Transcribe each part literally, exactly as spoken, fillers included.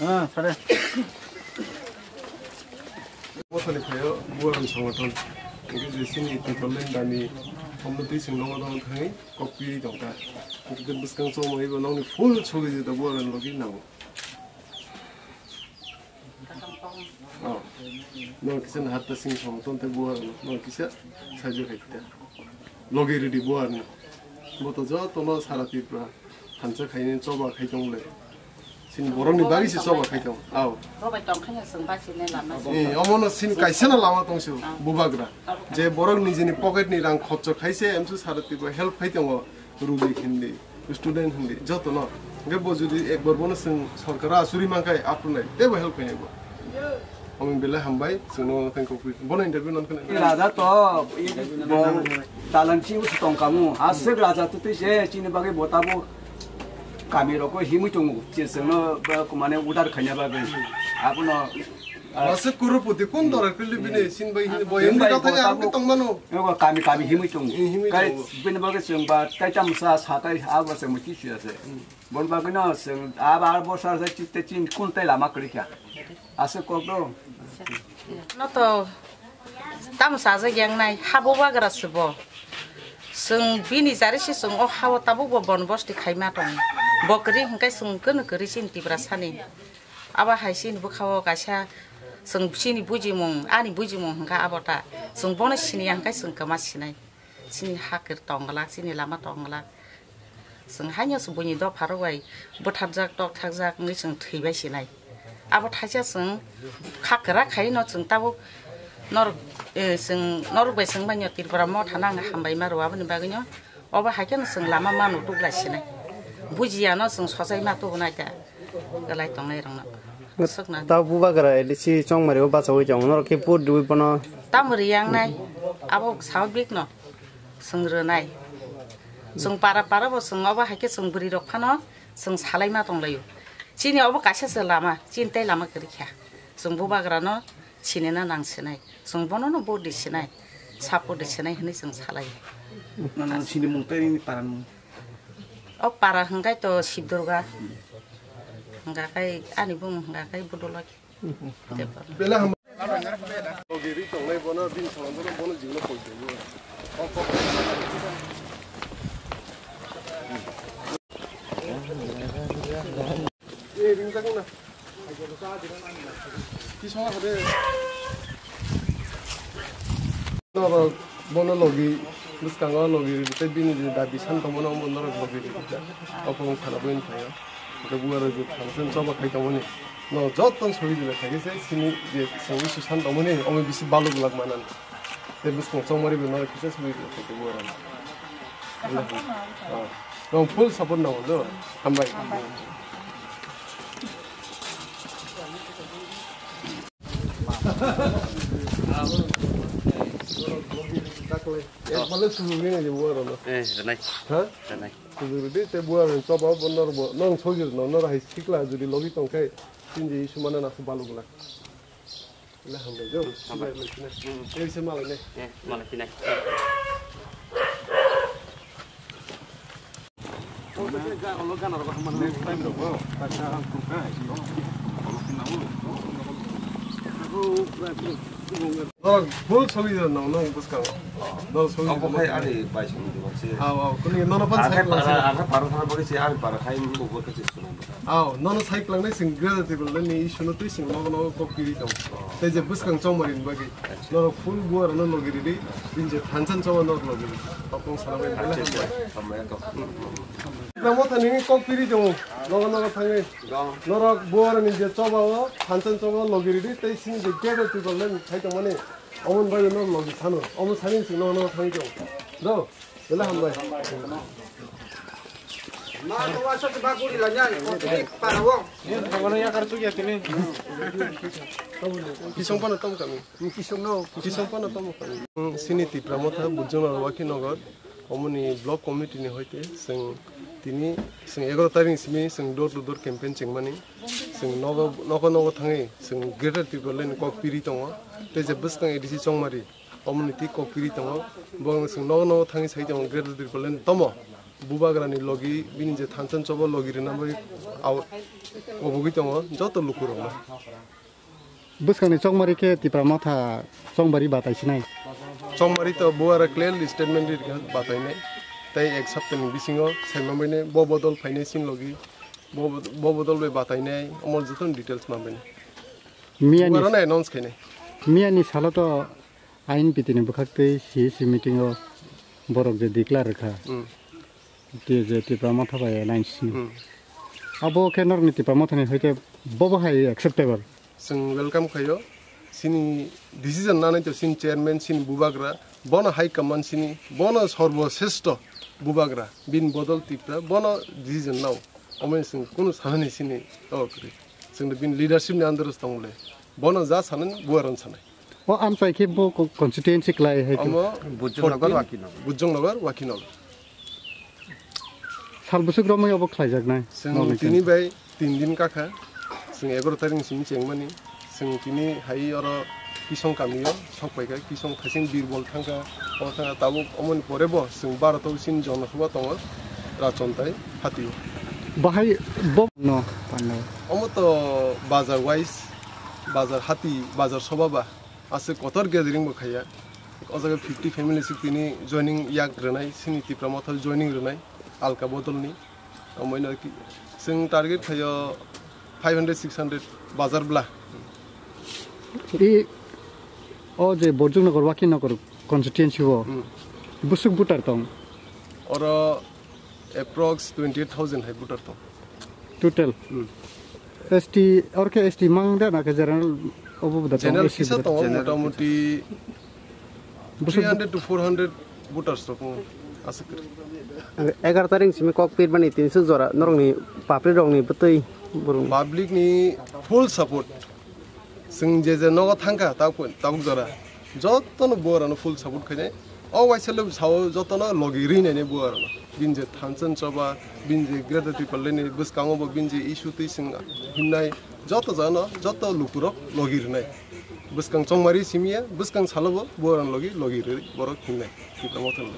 Ah, sare. Mothani phaio buarni songothon. Ege je sini Tipraland dani omno twi sing nongo dong thangwi kok piri tongkha. Ege bwskang chomaibo nongni full sogwi jeta buarni logi nango. Oh. No kisa na hatta sing songothon te buarno. No kisa sajak hai ta. Logi ridi buarno. Boto jotono sara Tripura thansa khaini choba khai tongle. Sini borokni bagwi se choba khai tongo. Ao. Robai tong khanya sung ba sini lama. Eh, omono sini kaisa na lama tongsu, ah, bubagra. Je borok nijini pocket ni rang khorcho khaise, emsu sara Tripura help khai tongo. Rugi hindi, student hindi, jotono. Hingke bo jodi ekbar bono sung sorkar asuri mankai, aphuru nai, tebo help khainai bo. Omo belai hambai, sungno thank you. Bono interview non khna. Raja to, bo dalan chi usu tong kamu. Aswk raja to twi se chini bagwi bo tabo kami rok himwi tongo. Chi sungno ba kumane udar khanya bagwi. Abono, ah, aswk kurupoti kun dora kili bini sin bai hini bo. Sin bai bo tabo. Ego kami kami himwi tongo. Eh, himwi tongo. Kai bini bagwi sung ba tai tam sa sa tai abo se muti si ase. Bon bagwino chwng abo ar bosor se chite chin kun tei lama kwrwi kha. Aswk kok do. No to tamo sajak yang nai, ha bubagra se bo. Chwng bini jari se chwng o ha o tabuk bo bon bosti khaima tong. Bo kwrwi hwnkhe chwng kwrwi kwrwi chini Tiprasani. Abo hai chini bwkha o kaisa chwng chini bujimung, ani bujimung hwnkha abo ta. Chwng bono siniya hwnkhe chwng kwma sinai. Chini ha kwrwi tong glak, chini lama tong glak. Chwng haino se buini dopha rok bai bwtharjak, tokthakjak wngwi chwng thwi bai sinai. Abo thaisa chwng kha kwrak khaino chwng tabuk norok, eh, chwng norok bai chwng bai no Tripura motha nang hambai ma rw aboni bagwino obo hai kheno chwng lama ma nutuk lai sinai. Bujiya no chwng sochai ma tubu nai da. Kwlai tongnai rokno. Swkna. Ta bubagra L D C chongmari o bachawi tong norok khe pur dui bono. Tamo riyang nai abo sabik no. Chwng rwnai. Chwng para para bo chwng obo hai khe chwng bwrwi rok phano chwng salai ma tong laio. Chini obo kaisa se lama, chini tei lama kwrwi kha. Chwng bubagra no sinina nang sinai. Chwng bono no vote di sinai, support di sinai hwnwi chwng salai. Nono sini mung tei nini para ni mung? O para hwnkhe to Sibdurga. Hwnkha khe ani bumung hwnkha khe Budulaki. Bela ham. Ogiri tongnai bono, bini salam bono, bono jingno koi tongo. Eh, ring jago na. Ki song hade. Norok bono logi, bwskango logi ridi tei bini je dabi san tongmani omo norok logi ridi ta. Ophang khana bui phaio. Hwnkhe buarok je function choba khai tongmani. No joto sori jila khai se sini je songwi susan tongmani omo bisi balu bulak manan. Tei bwskang chongmari bo norok kisa sori jila khai buarok. Ah. Norok full support nango do. Hambai. Ekbale sujugni nai buarano. Eh, renai. Ha? Renai. Sujugni te buarano choba bo norbo nong sojir no nor hai sikla jodi logi tongkai tinje isumana nasu balu bulak. Le hambai jo. Hambai. Ei se malai ne. Eh, malai pinai. Norok full sogwi rw nang nang bwskango. Norok sogwi rw nang. Obo khai ani bai song diba se. Aw, aw, kuni nono pan. Ang sai khai para, ang khai para thang bagwi se ani para khai bo bo khe se sunai. Aw, nono sai klangnai sing gre table ni issue no twi sing nogo nogo kok kiri tong. Tei je bwskang chongmari ni bagwi. Norok full buar no logi ridi. Din je thansan chongma norok logi ridi. Topong sana bai bela hambai. Hambai to. Namo thani kok kiri tong. Nogo nogo thangwi. Norok buar ni je choba o thansan chongma logi ridi. Tei sini je gre table ni khai tongmani. Omon bai no logi sano. Omon sani sing nogo nogo thangwi tong. Do. Bela hambai. Ma to wasa se ba guri la nya. Para wo. Kisong pano tom kami. Kisong no. Kisong pano tom kami. Hmm, sini Tipra Motha Burjuna Rawaki Nagar. Omoni block committee ni hoite sing tini sing egaro tarik simi sing door to door campaign chengmani. Sing nogo nogo nogo thangwi sing Greater Tipraland kok piri tongo. Tei je bwskang A D C Chongmari. Omoni twi kok piri tongo. Bo sing nogo nogo thangwi sai tongo Greater Tipraland tomo. Bubagrani logi, bini je thansa choba logi rina bai au kobogwi tongo joto lukurokno. Bwskangni chongmari khe Tipra Motha chongmari batai sinai. Chongmari to buara clearly statement ririkha batainai. Tei ek saptani bisingo saimambainai bo bodol phainai sin logi. Bo bod-, bo bodol bai batainai, omo joto details mambainai. Miyani Buarano announce khainai. Miyani salo to I N P T ni bwkhaktwi C E C meeting o borok je declare rwkha. Hmm. T J Tipra Motha bai alliance ni. Hmm. Abo khe norokni Tipra Mothani hoite bobo hai acceptable. Chwng welcome khaio. Chini decision nanai to chini chairman, chini bubagra, bono high command chini, bono sorbo sreshto bubagra, bini bodol Tipra, bono decision nao. Omo chwng kunu sanani chini o kwrwi. Chwng bini leadership ni under o tongole. Bono ja sanani buaron sanai. O amchai khe bo co-, constituency klai hai khe. Omo Bujjong Nagar, fourteen, Wakinagar. Bujjong Nagar, Wakinagar. Sal bwswk romwi obo khlaijaknai? Chwng nokni tini bai tin din kakha. Chwng egaroh tarik ni simi chengmani. Chwng tini hai oro Kisong kamio sok paikha, Kisong thaising Birbol thangkha. Omo thangkha tabuk omoni pore bo chwng baro to sin Jonosabha tongo, Rachontai hatio. Bahai bo no pangnai. Omo to bazar wise, bazar hati, bazar sobha ba. Aswk kotor gathering bo khaiya. O jaga fifty family sik tini joining yak rwnai, sini Tipra Motha joining rwnai, alka bodolni. Omoino ki, chwng target khaio five hundred, six hundred bazar bla. I o je Borjung Nagar, Wakhi Nagar constituency o Hmm. bwswk voter tong? Oro approx twenty eight thousand hai voter tong. Total? Hmm. S T, oro khe S T mang da na khe general obo da tong, General S C kisa da? Tongo, general motamoti kisa. Bwswk three hundred to four hundred voters rok tongo, aswk kwrwi. Ang egaroh tarik simi kok pirmani tinso jora norokni public rokni bwtwi borokni. Public ni full support. Chwng je je nogo thangkha tabuk, tabuk jora. Jotono buarano full support khainai. O waisa le sao jotono logi rinai ne buarano. Bini je thansa choba, bini je Greater Tipraland ni bwskango bo bini je issue twi chwng himnai joto jagano joto lukurok logi rinai. Bwskang chongmari simiya, bwskang salobo buarano logi, logi ri borok himnai. Tipra Motha ni.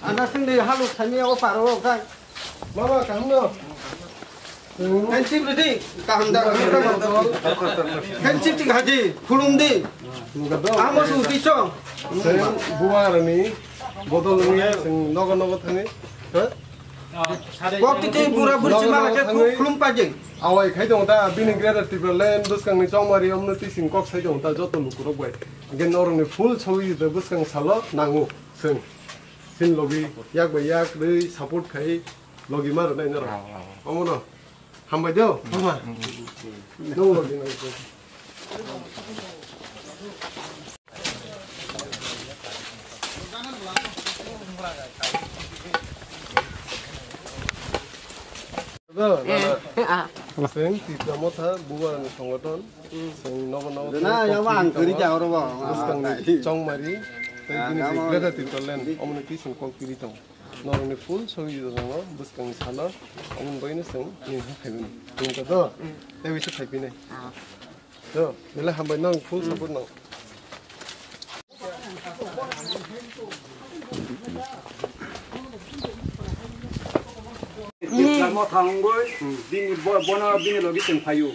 Ana sing di halu sami o paro kai. Mama, kaham no? Kan chip ready, kaham da. Kan chip tik haji, khulum di. Amo su tiso. Sen buarani, bodol ni, sen nogo nogo thani. Ha? Kok twi twi bura burchi mala khe khulum paje. Awai khai tong ta, bini Greater Tipraland bwskang ni chongmari omno twi sing kok sai tong ta joto lukurok bai. Gen norok ni full sawi de bwskang salo nango sing. Sin logi yak bai yak rwi support khai logi maro nai norok. Omo no. Hambai deo, mama. Dong logi nang. Seng Tipra Motha bubarani songoton. Seng nobo nobo. Dena, ya, ma, ang kiri ja, oro, ba. Bwskangni chongmari. Tei bini Greater Tipraland. Omoni twi seng kok kiri tong. Norokni full sohojogitano bwskangni salo omoni bagwino chwng tini khe khaimani. Tongkha do? Tei waisa khaiphinai. Do, belai hambai, norokni full support nango. Tamo thangwi, bini bo-, bono bini logi chwng phaio.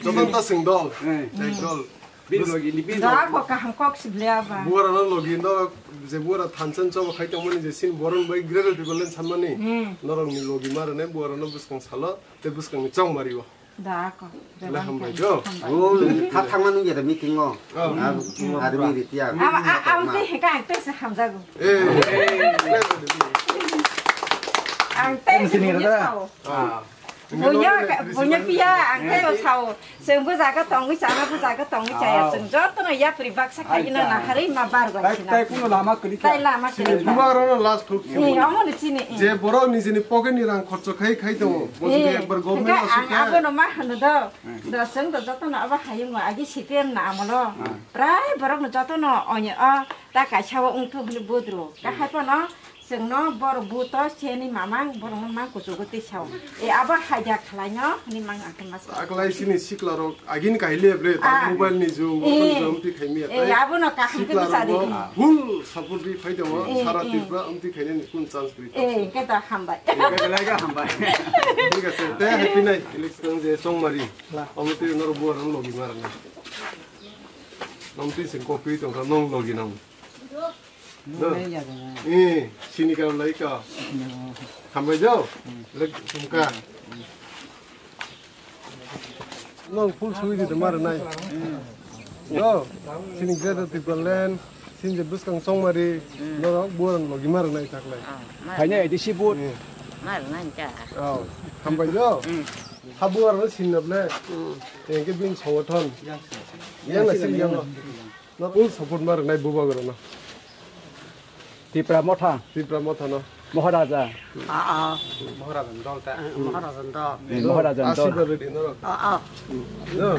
Jotono ta chwng dol. Ek dol. Bini logi ni bini Da logi. Ko kaham kok si bele aba. Buarano logi no je buara thansa choba khai tongmani je sin boron bai Greater Tipraland sanmani. Hmm. Norokni logi marane buarano bwskang salo tei bwskangni chongmario. Da ko. Le hambai jo. O, ha thangmani ngi da meeting o. Oh. Ar, ar mi ritiya. Ama, a, am te heka ang te se hamjago. Eh. Ang te se hamjago. Ah. Bunya, bunya piya, ang tei o sao. Chwng bo jaga tongwi chana, bo jaga tongwi chaya. Chwng jotono yapri baksa khaino naharwi ma bar bai sina. Tai kuno lama kwrwi kha. Tai lama kwrwi kha. Bubagrano last hope. Ni, omo ni chini. Je borok nijini pocket ni rang khorcho khai khai tongo. Bo jodi ekbar government o ang sukha. Abono ma hano do. Do chwng do jotono abo hayungo agi C P M na amolo. Prai borok no jotono onyo o ta kaisa o wngthu hwnwi bodro. Ka hai pono Chwngno borok buto seni mamang borokno mang kuchugo tei sao. E abo haida khlaino hwnwi mang ang khe ma sa. Aklai sini sikla rok agini kahile bre ta Ah. mobile ni jug, Eh. Mobile jom ti khaimi Eh, atai. Abono kaham khe Sikla bwsa di. Rok full support di phai tongo, Eh, sara eh. Tripura amti khainani kun chance gri. Eh, hwnkhe da hambai. Belai ga hambai. Thik ase, te happy nai, election je chongmari. Omo twi norok buar logi marna. Nong twi sing kopi tongkha nong logi nang. Nung nai ya dong. Eh, sini ka lai ka. Hambai jo. Lek sungka. Nong full sui di mar nai. Jo. Sini jeta Tipraland. Sini je buskang chongmari. Norok buaran logi mar nai tak lai. Khaina edi si but. Eh. Mar nai ka. Oh, hambai jo. Ha buaran sin na ble. Engke bin songothon. Yang na sin yang. No full support mar nai bubagrano. Tipra Motha. Tipra Motha no. Maharaja. Ah, ah. Maharaja dol ta. Maharaja dol. Eh, Maharaja dol. Asirwad rwdi norok. Ah, ah. No.